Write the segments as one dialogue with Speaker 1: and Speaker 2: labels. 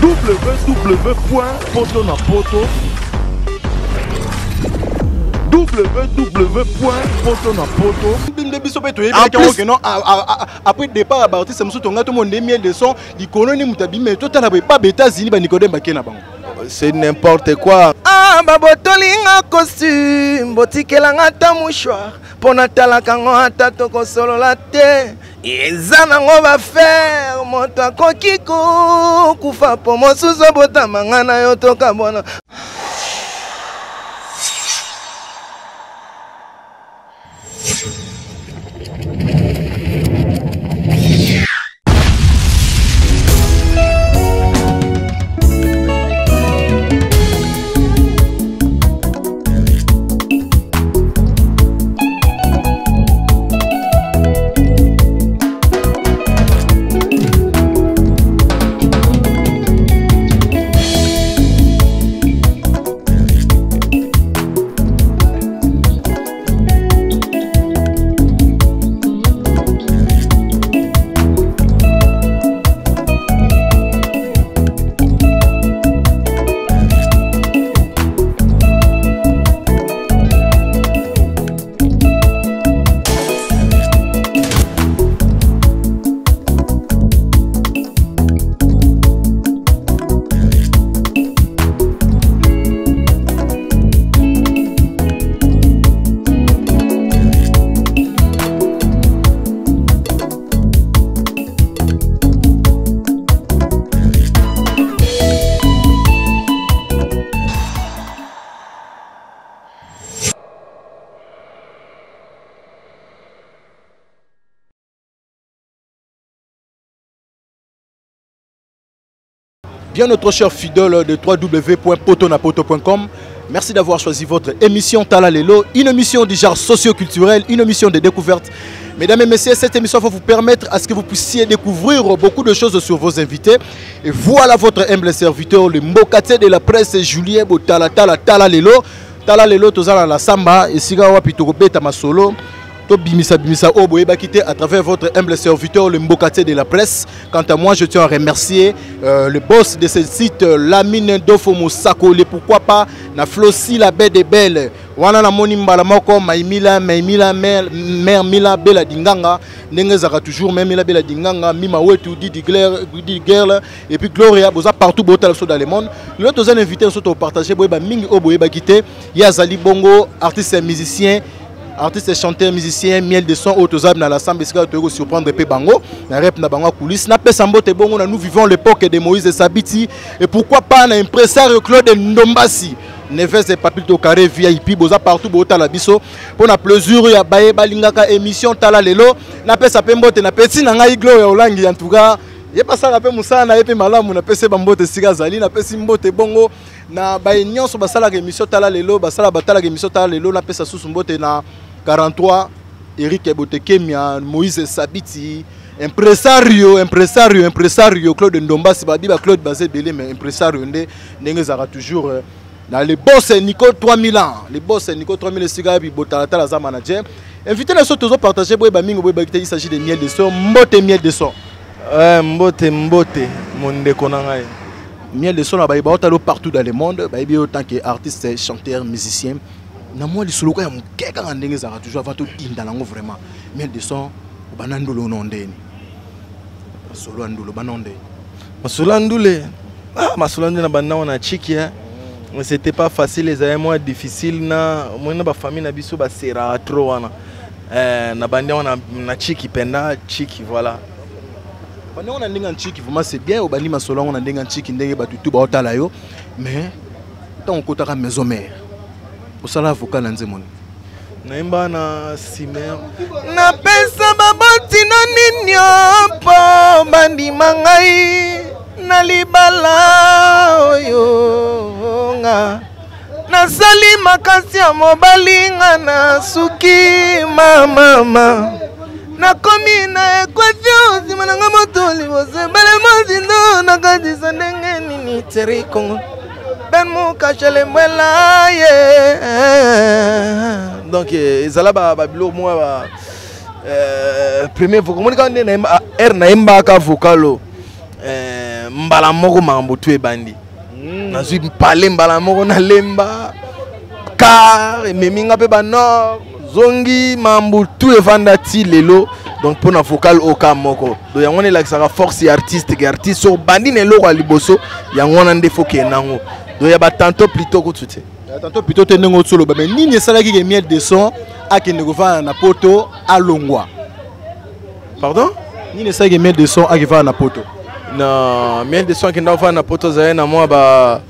Speaker 1: www.poto na poto www.poto na poto.
Speaker 2: Nde biso mpe toyebaki yango ke non, après départ ya baartiste mosusu, tongai tomona nde Miel de Son likolo nde moto abimi. Totala boye, pa baÉtats-Unis, baNicodème bake na bango.
Speaker 3: C'est n'importe quoi.
Speaker 4: Ah, babotolinga costume, botikelanga ata mouchoir mpo natalaka ngo, ata tokosolola te. Eza nango bafere, moto akoki kokufa mpo mosusu obotama, nga na yo tokabwana.
Speaker 2: Bien, notre cher fidèle de www.potonapoto.com, merci d'avoir choisi votre émission Tala Lelo, une émission du genre socio-culturel, une émission de découverte. Mesdames et messieurs, cette émission va vous permettre à ce que vous puissiez découvrir beaucoup de choses sur vos invités. Et voilà votre humble serviteur, le mbokatier de la presse, Julien Botala Tala Tala Lelo. Tala Lelo, tozala la samba, esika wapi tokobeta masolo. To bimisa bimisa oyo boyebaki te à travers votre humble serviteur, le mbokatier de la presse. Quant à moi, je tiens à remercier le boss de ce site, Lamine Dofo Mosakole, pourquoi pas na Flossi la baie des belles. Wana namoni mbala moko Maimila, Maimila, mère, mère Mila Bela Dinganga, ndenge ezalaka toujours mère Mila Bela Dinganga, Mima Wetu, Didi Claire, Didi Girl et puis Gloria, boza partout botala biso dans le monde. Lelo toza na invité so to partager boyeba mingi oyo boyebaki te. Ye azali bongo artiste et musicien, artiste chanteur musicien Miel de Son, oyo toza na l'ensemble esika toyei kosurprendre mpe bango na rep na bango ya coulisse. Napesa mbote bongo na nous vivons l'époque de Moïse Sabiti et pourquoi pas na impresario Claude Ndombasi Neves et Papito Carré VIP. Boza partout botala biso mpo na plaisir ya baye balingaka émission Tala Lelo. Napesa mpe mbote na peti na ngai Gloria Olangi. En tout cas, ye basala mpe mosala na ye mpe malamu. Napesi ye bambote esika azali. Napesi mbote bongo na baye nyonso basalaka émission Tala Lelo, basala batalaka émission Tala Lelo. Napesa susu mbote na 43 Eric Botekemia, Moïse Sabiti, impresario, impresario, impresario Claude Ndombasi. Babi ba Claude baza ebele, mais impresario nde ndenge ezalaka toujours na le boss Nico 3000 ans, le boss Nico 3000, esika yabi botalatala aza manager. Invité na so tozopartage boyeba mingi boyebaki te, il s'agit de Miel de Son. Mbote, Miel de Son.
Speaker 3: Mbote, mbote, mondeko na ngai.
Speaker 2: Miel de Son, na bayeba otalo partout dans le monde, bayebi yo tant que artiste chanteur musicien. Na mwa lisolo ya moke kaka ndenge ezalaka toujours avant totinda nango vraiment, Miel de Son, obanda ndolo no ndeni? Masolo ya ndolo bana ndeni?
Speaker 3: Masolo ya ndule, ah, masolo ya ndule na banda wana chiki, hein. Mais c'était pas facile, ezalaki mwa difficile na omoni na bafamille na biso baseraka trop wana. Na bandi wana na chiki penda chiki, voilà.
Speaker 2: Bandi wana ndenge ya nchiki, vraiment c'est bien. Obandi masolo yango na ndenge ya nchiki, ndenge bato tu baotala yo. Mais ntango okotaka maison mère, osala vocal na nzembo nini?
Speaker 3: Nayemba na simer.
Speaker 4: Napesa baboti na nini mpo bandima ngai na libala oyo nga nasali makasi ya mobali, nga nasuki mamama, nakomi na équation, nsima nanga moto, liboso ebele mozindo, nakatisa ndenge nini? Teri Kongo Ben Mukashele Mbwela ye.
Speaker 3: Donc ezala babiloko mwa ba premier vocal, omoni kaka nde nayemba, air nayembaka vocalo. Mbala moko makambo tu ebandi. Nazwi pale mbala moko nalemba car ememi nga mpe banord zongi mambo tu evanda ti lelo. Donc mpo na vocal oyo ka moko, donc yango wana elakisaka force ya artiste, ke artiste soki obandi na eloko ya liboso, yango wana nde faut kende yango. Donc ya batantôt plutôt kutu te.
Speaker 2: Tantôt plutôt te, ndenge otoloba. Mais nini esalaki ke Miel de Son akende kovanda na Poto, alongwa?
Speaker 3: Pardon?
Speaker 2: Nini esalaki Miel de Son akevanda na Poto?
Speaker 3: Na Miel de Son akenda kovanda na Poto, azali na mwa ba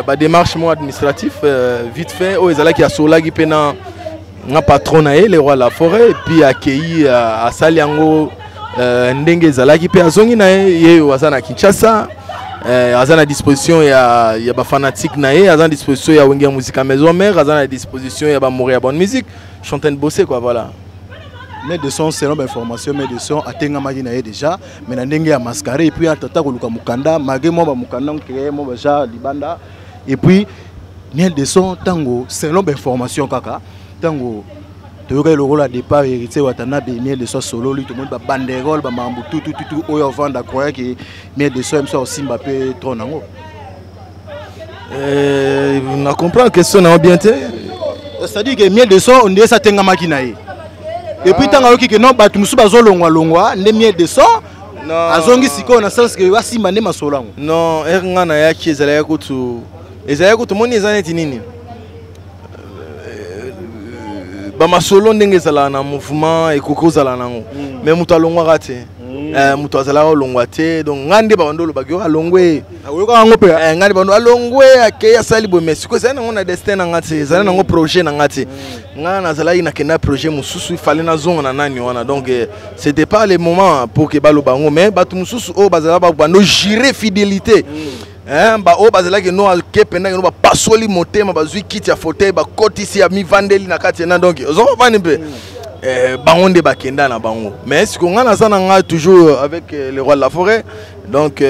Speaker 3: badémarche mwa administratif, vite fait oyo ezalaki, asolaki mpe na patron na ye, le roi de la forêt, et puis akei, asali yango ndenge ezalaki mpe azongi na ye. Ye oyo aza na Kinshasa, aza na disposition ya bafanatique na ye, aza na disposition ya Wenge ya Musica Maison Mère, aza na disposition ya bamouri ya bonne musique, chantin bossé, quoi, voilà.
Speaker 2: Miel de Son, selon bainformation, Miel de Son atengamaki na ye déjà, mais na ndenge ya mascaré, et puis atata koluka mokanda, malgré mwa bamokanda créé mwa baja libanda. Et puis Miel de Son, ntango, selon bainformation kaka, ntango toyokaki lokola départ Héritier Watanabe, Miel de Son asololi, tomoni babanderole, bamakambo tutututu oyo avanda, croyaki Miel de Son moso akosimba mpe trône yango.
Speaker 3: Na comprendre question na yo bien te.
Speaker 2: C'est-à-dire que Miel de Son onde esi atengamaki na ye, et puis ntango ayoki ke non, bato mosusu bazolongwalongwa, nde Miel de Son azongi sikoyo na sens ke asimba nde masolo yango.
Speaker 3: Non, ere nga nayaki, ezalaki kutu, ezalaki kutu, moni eza neti nini, bamasolo ndenge ezalaka na mouvement, ekoki ozala nango, mais moto alongwaka te. Moto azalaka olongwa te. Donc ngai nde babando olobaki yo alongwe.
Speaker 2: Oyokaka yango mpe?
Speaker 3: Ngai nde bando alongwe, akei, asali boye. Mais sikoyo ezali nango na destin na nga te, ezali nango projet na nga te. Ngai nazalaki nakenda projet mosusu, ifale nazonga na nani wana. Donc c'était pas le moment pour ke baloba yango. Mais bato mosusu oyo bazalaka bando jure fidélité, hein, ba oyo bazalaki no ake mpenza no bapasoli motema, bazwi kiti ya fauteuil, bakotisi ya mivandeli na kati na, donc ozokopani mpe. Bango nde bakenda na bango. Mais sikoyo ngai naza na ngai toujours avec le roi de la forêt. Donc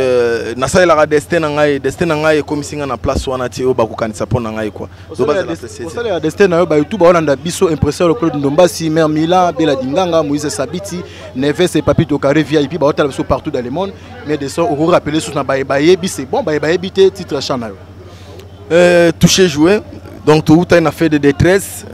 Speaker 3: nasalelaka destin na ngai. Destin na ngai ekomisi ngai na place wana ti oyo bakokanisa mpo na ngai, quoi. Donc bazala apprécié te.
Speaker 2: Osalela destin na yo. Bayoutube baolanda biso, impression Claude Ndombasi, mare Milan, Bela Dinganga, Moïse Sabiti, Neves et Papi Tokare VIP, baotala biso partout dans le monde. Mais de son okorappeler susu na baye bayebi, c'est bon, baye bayebi te, titre chant na yo.
Speaker 3: Touché joué. Donc toutaki na fait de détresse,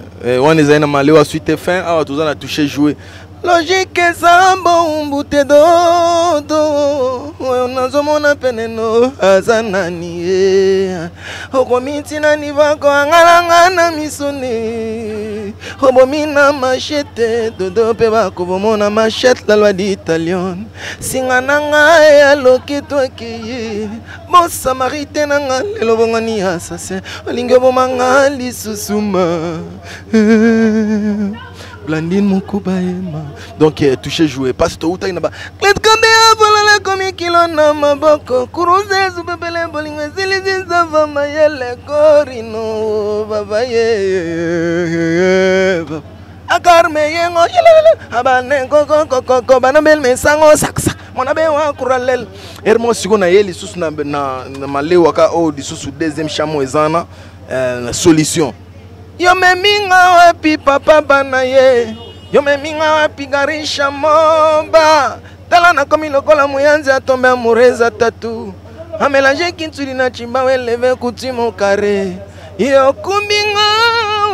Speaker 3: wana ezali na malewa suite fin. Awa toza na touché joué. Logique eza mbombu te, dodo oyo nazomona peneno aza nani ye okomi ntina nivako angalanga na misone obomi na machete dodo mpe bakobomona machete la loi d'italion singa na ngai aloki twakei bosamarite na nga lelo bongani assassin olingi oboma nga lisusu ma Blandine Mokuba yema. Donc touché joué parce que toutaki na ba Clet Kabe avolala komi kilo na maboko kuruze ezubebele bolingo esilisi nzava mayele korino baba ye akarme yengo yelelele abane kokokokoko bana belme sango saksak mwana be wa kuralel ermo siko na ye lisusu na malewaka oyo lisusu deuxième chamo eza na solution. Yo meminga wapi papa bana ye, yo meminga wapi garisha moba, tala nakomi lokola moyanzi atombe amureza tatu amélange kintsuli na chimba eleve kuti mokare yokumbinga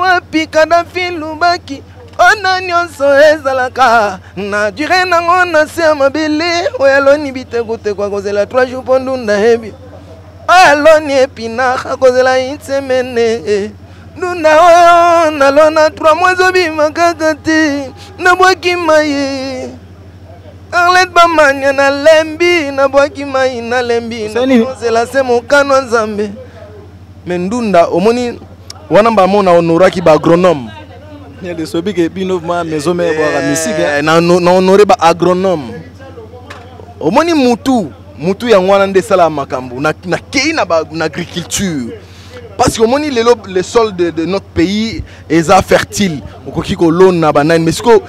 Speaker 3: wapi Kadafi lubaki ona nyonso ezalaka na dure nango na se ya mabele oyo aloni bitekuteku akozela 3 jours mpo ndunda yebi oyo aloni épinard akozela une semaine. Ndunda oyo nalona 3 mois ezobima kaka te, nabwaki mai Arlette Bamanya, nalembi, nabwaki mai, nalembi.
Speaker 2: Osali nini?
Speaker 3: Ozela se mokano ya Nzambe. Me ndunda omoni wana bamona honoraki baagronome.
Speaker 2: Sobi ke bino ma maison mère bwaka misike.
Speaker 3: Na honore baagronome. Omoni mutu mutu yango wana nde esalaka makambo nakei na agriculture, parce que omoni lelo le sol de notre pays eza fertile, okoki kolona banani. Mais sikoyo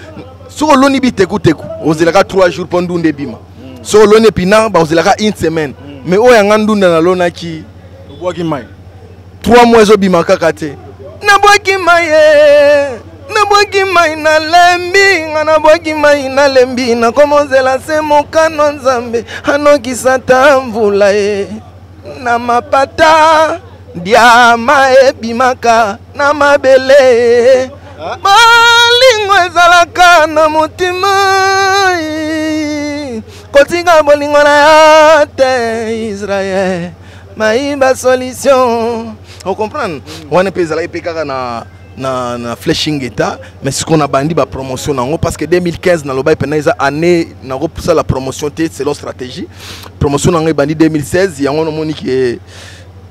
Speaker 3: soki oloni bitekuteku, ozelaka 3 jours mpo ndunda ebima. Soki oloni épinard, baozelaka une semaine. Mais oyo yanga ndunda nalonaki,
Speaker 2: obwaki mai
Speaker 3: 3 mois ezobima kaka te, nabwaki mai ye.
Speaker 4: Nabwaki mai nalembi, nga nabwaki mai nalembi, nakomozela se mokano Nzambe anokisa ta mvula ye na mapata diama ebimaka na mabele. Bolingo ezalaka na motima, kotika bolingo na yo te Israel mayiba solution.
Speaker 3: Ocomprendre wana mpe ezalaki mpe kaka na flashing état, mais sikoyo nabandi bapromotion nango parce que 2015 nalobaki mpena eza année nakosala promotion te selon stratégie. Promotion nango ebandi 2016. Yango namoni ke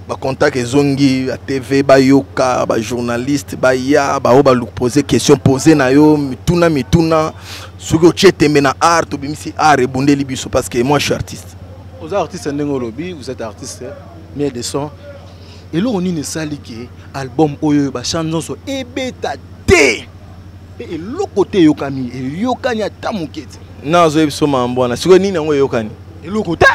Speaker 3: bacontact ezongi ya TV, bayoka bajournaliste baya bao balupose question pose na yo mituna mituna. Soki otie tembe na art, tobimisi art ebundeli biso parce que moi je suis artiste.
Speaker 2: Oza artiste ndenge olobi, vous êtes artiste Miel de Son. Eloko nini esali ke album oyo bachant nyonso ebeta te mpe eloko te eyokani, eyokani ata moke te?
Speaker 3: Nazoyebi biso mambo wana. Sikoyo nini yango eyokani?
Speaker 2: Eloko te.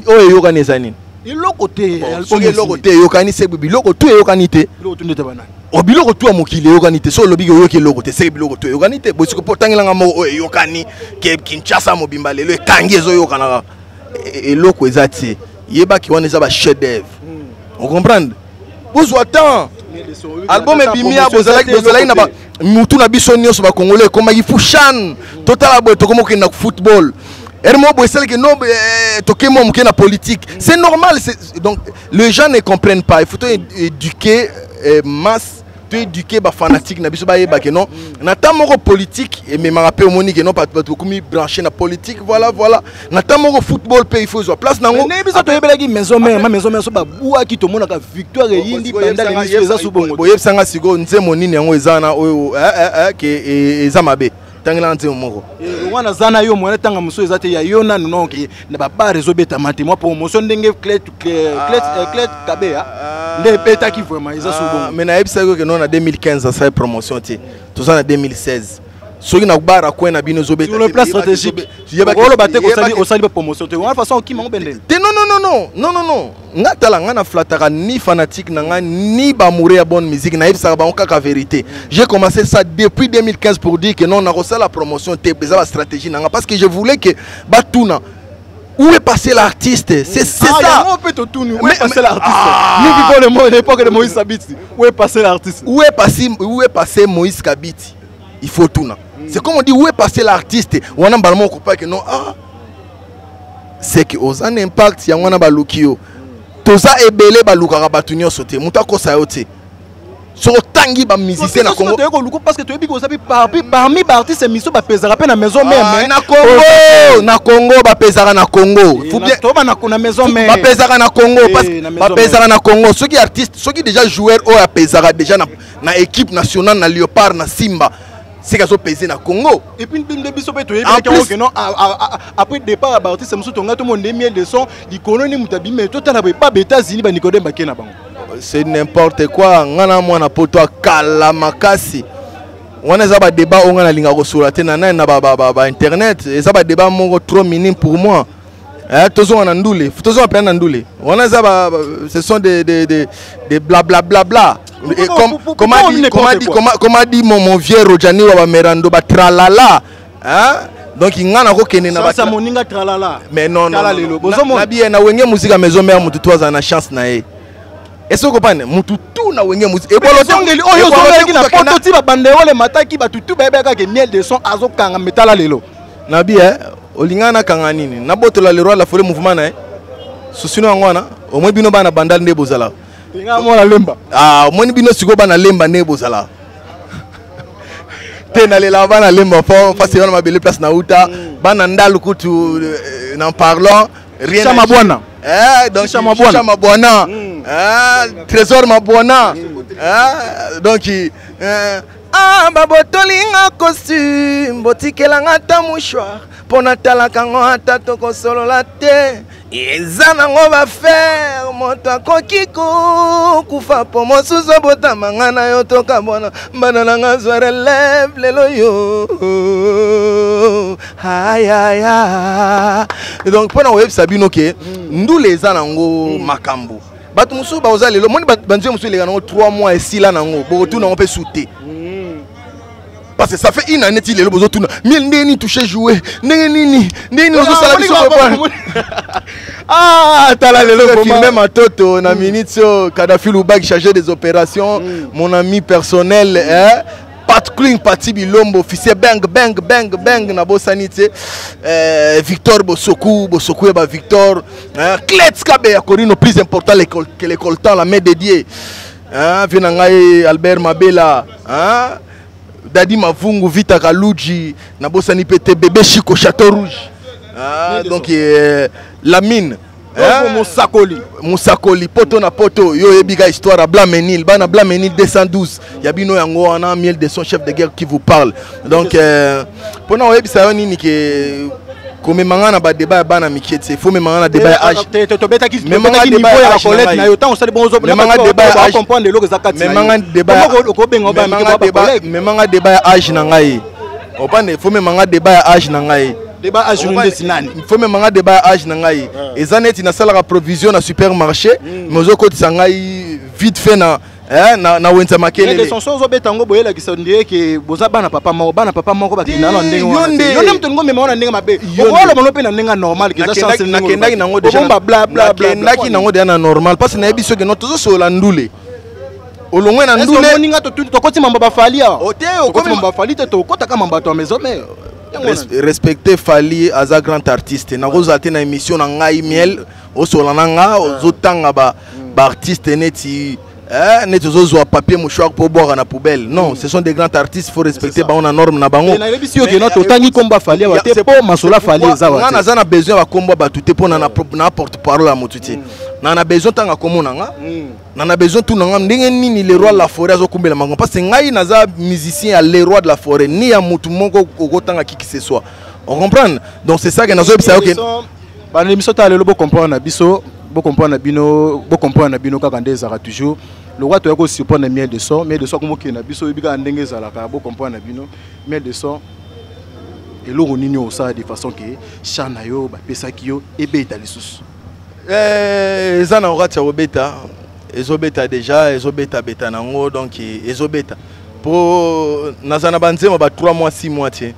Speaker 3: Oyo eyokani eza nini?
Speaker 2: Eloko te.
Speaker 3: Soki eloko te eyokani, se biloko tu eyokani te.
Speaker 2: Eloko tu ndete banani?
Speaker 3: O biloko tu ya mokili eyokani te. So olobi oyoki eloko te, seke biloko tu eyokani te. Bosiko mpo otangelanga moko oyo eyokani ke Kinshasa mobimba lelo ekangi ezoyokanaka, eloko eza te. Yebaki wana eza bachef d'œuvre, ocomprendre? Bozwa temps, album ebimi ya bozalaki na mutu na biso nyonso bakongole ekomaki fushan. Totala boye, tokoma kokende na football ere moko boye esalaki no toke mwa moke na politique, c'est normal. Donc les gens ne comprennent pas, il faut éduquer masse, to éduquer bafanatique na biso bayeba ke non, na temps moko politique ememaka mpe omoni ke non, bato bakomi branché na politique. Voilà, voilà, na temps moko football mpe il faut ezwa place nango.
Speaker 2: Ndenge biso toyebelaki Maison Mère, ma Maison Mère so babwaki, tomonaka victoire eyindi banda lemiso eza su bongo.
Speaker 3: Boyebisanga sikoyo nzembo nini yango eza na oyo ke eza mabe? Tangelanga nzembo moko.
Speaker 2: Wana aza na yo mwana, ntanga mosusu eza te ya yo nanu. Donc na babar ezobetama te, mwa promotion ndenge Clet Kabeya nde ebetaki vraiment, eza su bongo.
Speaker 3: Mais nayebisaki oke no na 2015 asali promotion te, toza na 2016. Soki na bara coin na bino ezobeta
Speaker 2: sur le plan stratégique, oloba te osali ba promotion te wana, façon okima ngo bendele.
Speaker 3: Te, non, non, non, non, non, non, non. Nga tala, nga na flataka ni fanatique na nga ni bamoureux ya bonne musique, nayebisaka bango kaka vérité. J'ai commencé ça depuis 2015 pour dire que non, nakosala promotion te, eza bastratégie na nga parce que je voulais que batuna où est passé l'artiste. C'est
Speaker 2: ah,
Speaker 3: ça.
Speaker 2: On peut tout où est passé l'artiste. Ah. Nous vivons le monde l'époque de Moïse Kabiti. Où est passé l'artiste?
Speaker 3: Où est passé Moïse Kabiti? Il faut tout. C'est comme on dit: où est passé l'artiste? Wana mbala moko pas que non, ah, c'est que oza un impact, yango wana baluki yo. Toza ebele, balukaka bato nyonso te. Moto akosa yo te soki otangi bamusicien na Congo.
Speaker 2: Toyei koluku parce que toyebi koza parmi baartiste miso bapezaka mpe na Maison Mère.
Speaker 3: Na Congo, na Congo bapezaka na Congo.
Speaker 2: Toba na Maison Mère.
Speaker 3: Bapezaka na Congo, bapezaka na Congo. Soki artiste, soki déjà joueur oyo apezaka déjà na équipe nationale, na Léopard, na Simba, seke azopese na Congo.
Speaker 2: Et puis nde biso mpe toyebaki yango ke non, après départ ya baartiste mosusu, tonga tomona nde Miel de Son likolo ni moto abimi. Totala boye pa baÉtats-Unis, banicodème bake na bango.
Speaker 3: C'est n'importe quoi. Nga na mwana poto akala makasi wana, eza badébat oyo nga nalingaka kosola te na nani na bainternet. Eza badébat moko trop minime pour moi. Tozonga na ndule, tozonga mpena na ndule wana, eza ce sont des blablabla bla. Et comme, comment dit mon vieux Rojani wa Bamerando, batralala, hein? Donc nga nakokende
Speaker 2: na moninga tralala.
Speaker 3: Mais non, non, non, na bien na Wenge Musica Maison Mère, mutu to aza na chance na ye. Est-ce que comprendre mutu tu na Wenge Musica
Speaker 2: ebolo oyo ozongelaki na poto ti babanderole emataki, bato tu bayebaka ke Miel de Son azokanga metala lelo.
Speaker 3: Na bi olingaka nakanga nini? Nabotola le roi la forêt mouvement na ye susino yango wana. Omoi bino bana Bandal nde bozala.
Speaker 2: Nga mwana Lemba.
Speaker 3: Ah, omoni bino sikoyo bana Lemba nde bozala te. Nalelaka bana Lemba fo fasi wana mabele place na uta bana Ndalu kutu, n'en parlons
Speaker 2: rien. Mabwana.
Speaker 3: Eh, donc Chicha Mabwana, eh, Trésor Mabwana, eh, donc
Speaker 4: eh, ah, babotolinga costume, botikelanga ata mouchoir mpo natalaka ngo ata tokosolola te. Eza nango baaffaire, moto akoki kokufa mpo mosusu abotama. Nga na yo tokabwana, bana na nga zwa relève lelo yo ayaya.
Speaker 3: Donc mpona koyebisa bino ke ndule eza nango makambo. Bato mosusu baoza lelo, moni banzembo mosusu eleka nango 3 mois, esila nango, bokotuna yango mpe su te. Parce que ça fait une année ti lelo bozotuna miel ndenge nini touche jouer, ndenge nini, ndenge nini ozosala biso.
Speaker 2: Ah, tala lelo.
Speaker 3: Filme matoto na minute oyo, Kadafi Lubaki, chargé des opérations, mon ami personnel, hein? Pat Kling, Pati Bilombo, officier bang bang bang bang, nabosani te Victor Bosoku, Bosoku ya ba Victor, hein? Clet Kabe ya Corino, plus important que les coltans, la main dédiée, hein? Vieux na ngai Albert Mabela, hein? Dadi Mavungu, Vita Kaluji, nabosani pe te bébé Chico Château Rouge, hein? Donc la mine.
Speaker 2: Hein? Mosakoli.
Speaker 3: Mosakoli, poto na poto, yo oyebi ka histoire ya Blamenil, bana Blamenil 212, ya bino yango wana, Miel de Son, chef de guerre qui vous parle. Donc mpona oyebisa yo nini ke komemanga na badébat ya bana mike te, faut memanga na débat ya âge.
Speaker 2: Tobetaki
Speaker 3: Memanga
Speaker 2: niveau
Speaker 3: débat
Speaker 2: ya
Speaker 3: ya âge
Speaker 2: bacollègue
Speaker 3: na
Speaker 2: na yo, ntango osali bongo.
Speaker 3: Memanga débat ya âge.
Speaker 2: Comprendre eloko eza kati na yo.
Speaker 3: Memanga débat
Speaker 2: Okobenga bana mike
Speaker 3: memanga
Speaker 2: ba
Speaker 3: débat
Speaker 2: bacollègue.
Speaker 3: Memanga débat ya âge na ngai, opane, faut memanga débat ya âge na ngai.
Speaker 2: Débat âge ndeti nani?
Speaker 3: Faut memanga débat ya âge na ngai. Eza neti nasalaka provision na supermarché, mais ozokotisa ngai vite fait na na wenza makelele.
Speaker 2: Sonso ozobeta yango boyelakisa ndie ke boza bana papa moko, bana papa moko bakenda na ndenge
Speaker 3: Yo
Speaker 2: wana te.
Speaker 3: nde.
Speaker 2: Yo nde moto olingo omema wana ndenge mabe.
Speaker 3: Yo nde.
Speaker 2: Okoloba no mpe na ndenge ya normal ke eza chance.
Speaker 3: Nakendaki nango déjà
Speaker 2: Obomba bla bla bla.
Speaker 3: Nakendaki nango déjà na normal, parce que nayebi soki no tozosolola ndule, olongwe na ndule.
Speaker 2: Omoninga tokoti mambo bafali awa.
Speaker 3: O te,
Speaker 2: tokoti mambo bafali te, tokotaka mambo bato ya maison mare.
Speaker 3: Respecte Fali, aza grand artiste. Nakozala te na émission na ngai Miel, osola na nga, ozotanga baartiste neti neti ozozwa papier mouchoir mpo obwaka na poubelle. Non, ce sont des grands artistes, faut respecter bango na norme na bango.
Speaker 2: Nayebisi yo keno totangi kombo afali awa te, mpo masolo afali eza
Speaker 3: Nga
Speaker 2: wa te.
Speaker 3: Naza na besoin ya bakombo ya bato te, mpo na porte parole ya motu te. Na besoin ntanga kombo na nga, na besoin tuna nga ndenge nini le roi de la forêt azokumbela makambo, parce que ngai naza musicien ya le roi de la forêt, ni ya motu moko okotanga qui que ce soit, on comprendre. Donc c'est ça que nazoyebisa yo ke
Speaker 2: Bana émission tala lelo, bocomprendre na biso, bocomprendre na bino, bocomprendre na bino kaka nde ezalaka toujours. Lokwa toya kosurprendre Miel de Son, Miel de Son akomokende na biso, oyebi kaka ndenge ezalaka. Bocomprendre na bino, Miel de Son, eloko nini osala de façon ke chan na yo bapesaki yo ebeta lisusu?
Speaker 3: Eza na kati ya kobeta, ezobeta déjà, ezobetabeta nango. Donc ezobeta mpo naza na banzembo ba 3 mois, 6 mois tie,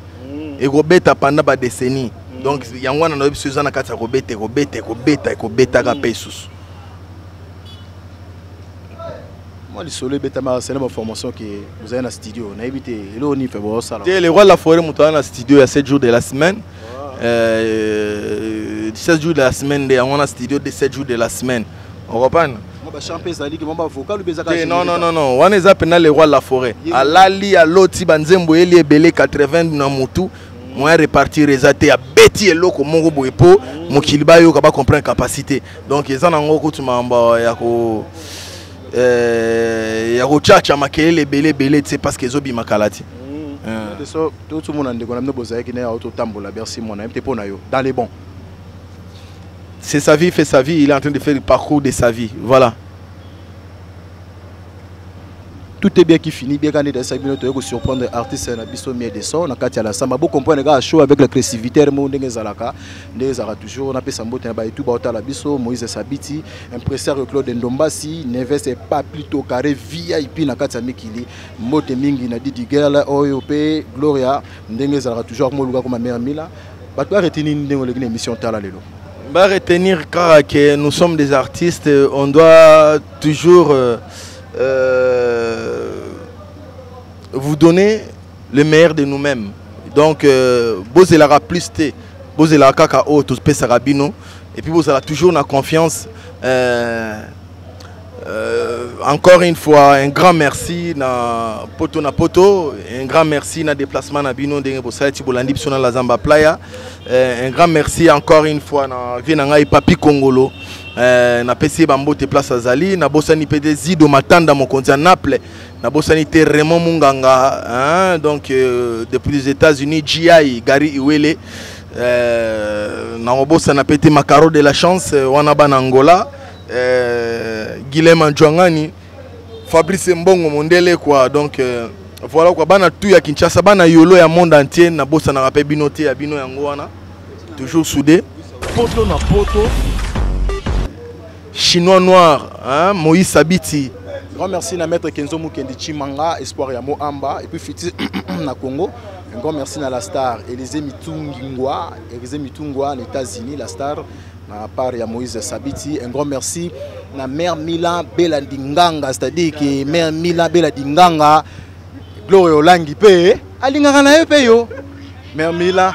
Speaker 3: ekobeta pendant badécennie. Donc yango wana nayebi biso eza na kati ya kobeta, ekobeta, ekobeta, ekobetaka mpe lisusu.
Speaker 2: Mwa lisolo ebetamaka sena baformation ke bozali na studio, nayebi te eloko nini fe bosala.
Speaker 3: Te, le roi de la forêt moto aza na studio ya 7 jours de la semaine, 7 jours de la semaine nde yango wana, studio de 7 jours de la semaine, okopana.
Speaker 2: Mwa bachant mpe ezali ke mwa bavocal mpe ezaka.
Speaker 3: Te, non, non, non, non, wana eza mpena le roi de la forêt. Alali, aloti banzembo eyeli ebele, 80 na motu, moyen répartir eza te. Abeti eloko moko boye mpo mokili bayoka, bacomprendre capacité. Donc eza nango kutu makambo ya kotiatia makelele ebele ebele te, parce que ezobima kala te.
Speaker 2: So tozomona ndeko na bino bozalaki na ye aototambola Bercy, mwana ye te mpo na yo dans les bons.
Speaker 3: C'est sa vie, il fait sa vie, il est en train de faire le parcours de sa vie, voilà.
Speaker 2: Tout est bien qui finit bien. Quand nde bino toyei kosurprendre artiste na biso Miel de Son na kati ya la samba, bocomprendre kaka show avec la créativité mo ndenge ezalaka, nde ezalaka toujours. Napesa mbote na baetu baotala biso: Moïse Sabiti, impresario Claude Ndombasi, Neves Paplito Carré VIP na kati ya mikili. Mbote mingi na Didi Girl oyo mpe Gloria, ndenge ezalaka toujours, moluka koma mare mila. Bato baretenir ndenge oleki na émission tala lelo?
Speaker 3: Ba retenir kaka que nous sommes des artistes, on doit toujours vous donner le meilleur de nous-mêmes. Donc bozelaka plus te, bozelaka kaka oyo topesaka bino, et puis bozala toujours na confiance. Encore une fois, un grand merci na Poto na Poto, un grand merci na déplacement na bino ndenge bosala ti bolandi biso na la Zamba Playa. Un grand merci encore une fois na vie na ngai Papi Kongolo. Napesi ye bambote place azali. Nabosani mpe te Zido Matanda, mokonzi ya Naples. Nabosani te Raymond Munganga, hein, donc depuis les États-Unis, GI Gary Iwele. Nakobosana mpe te Macaro de la Chance wana bana Angola, Guilhem Anjouangani, Fabrice Mbongo Mondele quoi. Donc voilà quoi, bana tout ya Kinshasa, bana yolo ya monde entier, nabosanaka mpe bino te, ya bino yango wana, toujours soudé.
Speaker 1: Poto na poto.
Speaker 3: Chinois noir, hein, Moïse Sabiti.
Speaker 2: Grand merci na maître Kenzo Mukendi Chimanga, espoir ya Moamba et puis Fiti na Congo. Un grand merci na la star Élisée Mitungwa, Élisée Mitungwa aux États-Unis, la star na part ya Moïse Sabiti. Un grand merci na mère Milan Bela Dinganga, c'est-à-dire que mère Milan Bela Dinganga Gloria Olangi pe alingaka na ye pe yo. Mère Milan,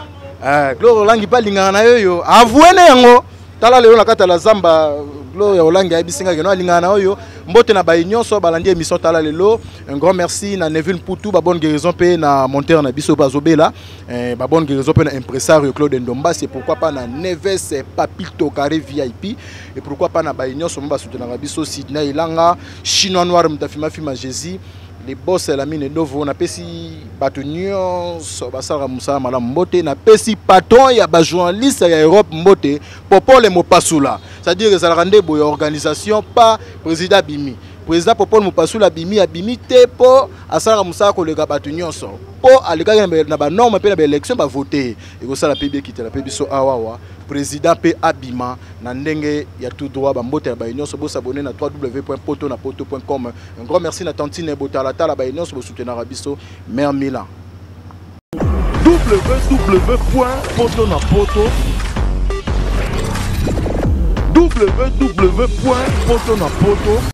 Speaker 2: Gloria Olangi pe alingaka na yo yo. Avoué na yango. Tala lelo na kati ya la zamba Gloria Olangi ayebisi nga keno alingaka na oyo. Mbote na baye nyonso balandi émission Tala lelo. Un grand merci na Neville Mputu, ba bonne guérison pe na monteur na biso bazobela. Ba bonne guérison pe na impresario Claude Ndomba, c'est pourquoi pas na Neves Papito Carré VIP et pourquoi pas na baye nyonso ba soutenaka biso Sidney Ilanga, Chinois Noir Mutafima Fima Jésus. Les boss la mine Dovo na pesi bato nyonso basalaka mosala malamu mbote, na pesi patron ya ba journaliste ya Europe mbote, Popole Mopasula, c'est-à-dire ezalaka nde boye organisation pas président Bimi. Président Popole Mopasula Bimi abimi te po asalaka mosala koleka bato nyonso po alekaki na ba norme pe na ba élection ba voter ekosala pe bekitela pe biso awawa président pe abima na ndenge ya tout droit. Ba mbote ya baye nyonso bo s'abonner na www.potonapoto.com. Un grand merci na tantine Botalatala baye nyonso bo soutenir biso mère Milan.
Speaker 1: www.potonapoto www.potonapoto.